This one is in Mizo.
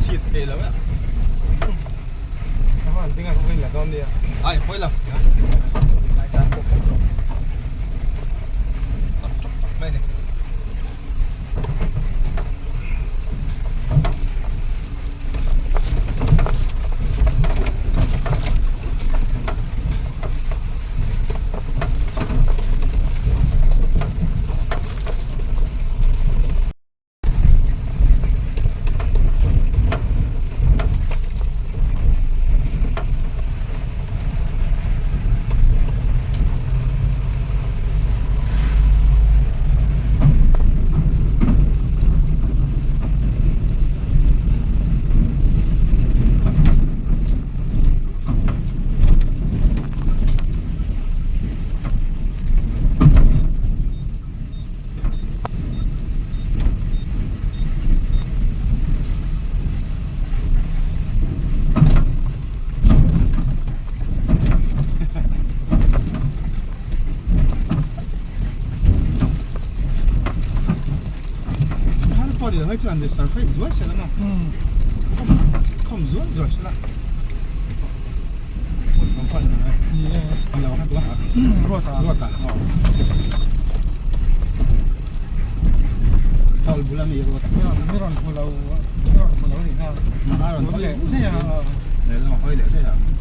Chhit thei lo e. Ka han ding a ka vawiin la dawn nia. Ai pawi lo. Ai tan pawh pawh lo. Sam chawk chawk mai ni. Hei chuan surface zuai se la maw khawm zuai zuai se la Ruata Ruata Thol bula mi Ruata mi rawn hmu lo mi rawn hmu lo ni kha a rawn hawi leh leh a lehlam a hawi leh daih a.